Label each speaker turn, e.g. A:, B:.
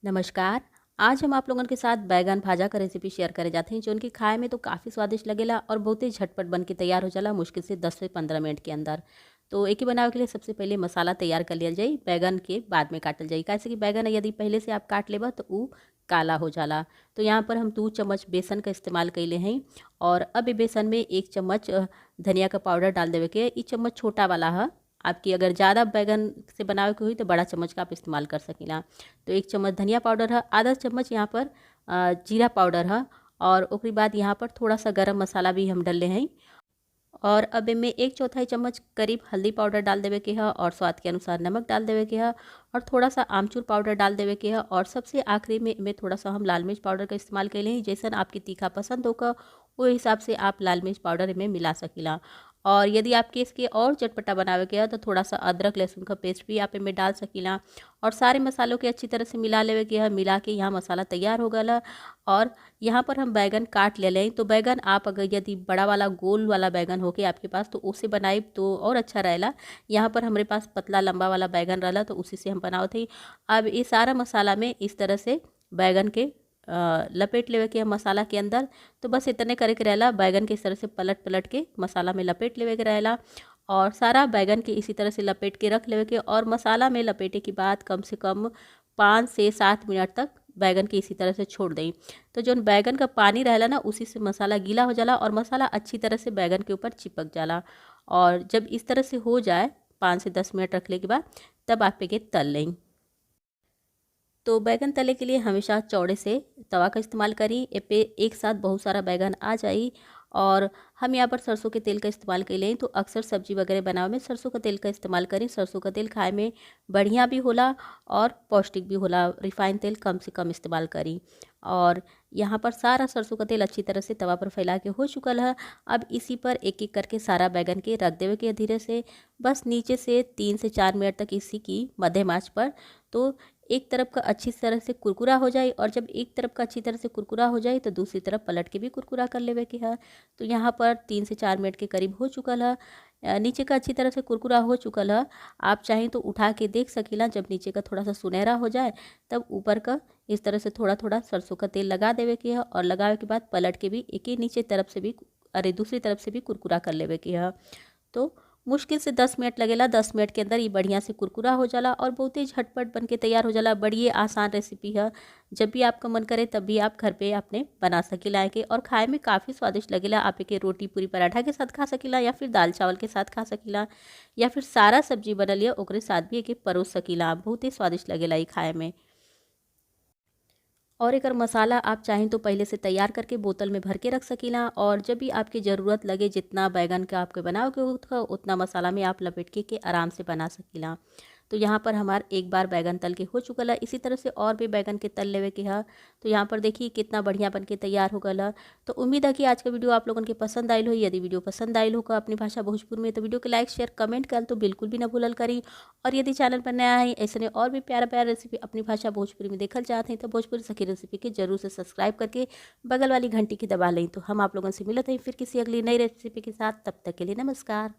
A: नमस्कार। आज हम आप लोगन के साथ बैगन भाजा का रेसिपी शेयर करे जाते हैं, जो उनकी खाए में तो काफ़ी स्वादिष्ट लगेला और बहुत ही झटपट बन के तैयार हो जाला, मुश्किल से 10 से 15 मिनट के अंदर। तो एक ही बनावे के लिए सबसे पहले मसाला तैयार कर लिया जाए, बैगन के बाद में काटल जाए। कैसे कि बैगन यदि पहले से आप काट लेबा तो ऊ काला हो जाला। तो यहाँ पर हम 2 चम्मच बेसन का इस्तेमाल कैले हैं और अब बेसन में 1 चम्मच धनिया का पाउडर डाल देवे के। ई चम्मच छोटा वाला है, आपकी अगर ज़्यादा बैगन से बनावे के हुई तो बड़ा चम्मच का आप इस्तेमाल कर सकीला। तो 1 चम्मच धनिया पाउडर है, आधा चम्मच यहाँ पर जीरा पाउडर है और ओकरी बाद यहाँ पर थोड़ा सा गरम मसाला भी हम डले हैं। और अब इनमें 1/4 चम्मच करीब हल्दी पाउडर डाल देवे के है और स्वाद के अनुसार नमक डाल देवे के है और थोड़ा सा आमचूर पाउडर डाल देवे के है। और सबसे आखिरी में इनमें थोड़ा सा हम लाल मिर्च पाउडर का इस्तेमाल कर लें। जैसा आपकी तीखा पसंद होगा वो हिसाब से आप लाल मिर्च पाउडर इनमें मिला सकीला। और यदि आपके इसके और चटपटा बनावे के है तो थोड़ा सा अदरक लहसुन का पेस्ट भी आप इनमें डाल सकीला। और सारे मसालों के अच्छी तरह से मिला लेवे के है। मिला के यहाँ मसाला तैयार हो गया। और यहाँ पर हम बैगन काट ले लें। तो बैगन आप अगर यदि बड़ा वाला गोल वाला बैगन होके आपके पास तो उसे बनाए तो और अच्छा रहेला। यहाँ पर हमारे पास पतला लंबा वाला बैगन रहला तो उसी से हम बनावत हई। अब ये सारा मसाला में इस तरह से बैगन के लपेट लेवे के मसाला के अंदर। तो बस इतने करे के रहेला, बैगन के इस तरह से पलट पलट के मसाला में लपेट लेवे के रहेला और सारा बैगन के इसी तरह से लपेट के रख लेवे के। और मसाला में लपेटे के बाद कम से कम 5 से 7 मिनट तक बैगन के इसी तरह से छोड़ दें। तो जो बैगन का पानी रहेला ना उसी से मसाला गीला हो जाला और मसाला अच्छी तरह से बैगन के ऊपर चिपक जाला। और जब इस तरह से हो जाए 5 से 10 मिनट रखने के बाद तब आप इसे तल लें। तो बैगन तले के लिए हमेशा चौड़े से तवा का इस्तेमाल करी, ए पे एक साथ बहुत सारा बैगन आ जाई। और हम यहाँ पर सरसों के तेल का इस्तेमाल कर लें। तो अक्सर सब्जी वगैरह बनावे में सरसों का तेल का इस्तेमाल करें। सरसों का तेल खाए में बढ़िया भी होला और पौष्टिक भी होला। रिफाइन तेल कम से कम इस्तेमाल करी। और यहाँ पर सारा सरसों का तेल अच्छी तरह से तवा पर फैला के हो चुका है। अब इसी पर एक एक करके सारा बैगन के रख देवे के धीरे से, बस नीचे से 3 से 4 मिनट तक इसी की मध्यम आँच पर। तो एक तरफ का अच्छी तरह से कुरकुरा हो जाए और जब एक तरफ का अच्छी तरह से कुरकुरा हो जाए तो दूसरी तरफ पलट के भी कुरकुरा कर लेवे के है। तो यहाँ पर 3 से 4 मिनट के करीब हो चुका है। नीचे का अच्छी तरह से कुरकुरा हो चुका है। आप चाहें तो उठा के देख सकीला। जब नीचे का थोड़ा सा सुनहरा हो जाए तब ऊपर का इस तरह से थोड़ा थोड़ा सरसों का तेल लगा देवे के है और लगावे के बाद पलट के भी एक ही नीचे तरफ से भी अरे दूसरी तरफ से भी कुरकुरा कर लेवे के है। तो मुश्किल से 10 मिनट लगेला। 10 मिनट के अंदर ये बढ़िया से कुरकुरा हो जाला और बहुत ही झटपट बन के तैयार हो जाला। बड़ी आसान रेसिपी है। जब भी आपका मन करे तब भी आप घर पे अपने बना सकीला के और खाए में काफ़ी स्वादिष्ट लगेला। आप के रोटी पूरी पराठा के साथ खा सकीला या फिर दाल चावल के साथ खा सकीला या फिर सारा सब्जी बनल है ओकरे साथ भी एक परोस सकीला। बहुत ही स्वादिष्ट लगेला ये खाए में। और एक मसाला आप चाहें तो पहले से तैयार करके बोतल में भर के रख सकीला और जब भी आपकी ज़रूरत लगे जितना बैगन का आपके बनाओगे उतना मसाला में आप लपेट के आराम से बना सकीला। तो यहाँ पर हमार एक बार बैगन तल के हो चुका है। इसी तरह से और भी बैगन के तल लेवे के है। तो यहाँ पर देखिए कितना बढ़िया बन के तैयार हो गया। तो उम्मीद है कि आज का वीडियो आप लोगों के पसंद आयल हो। यदि वीडियो पसंद आयल होगा अपनी भाषा भोजपुर में तो वीडियो के लाइक शेयर कमेंट कर तो बिल्कुल भी न भूलल करी। और यदि चैनल पर नया है ऐसे और भी प्यारा प्यारा रेसिपी अपनी भाषा भोजपुरी में देखल चाहते हैं तो भोजपुरी सखी रेसिपी के जरूर से सब्सक्राइब करके बगल वाली घंटी की दबा लें। तो हम आप लोगों से मिलते हैं फिर किसी अगली नई रेसिपी के साथ। तब तक के लिए नमस्कार।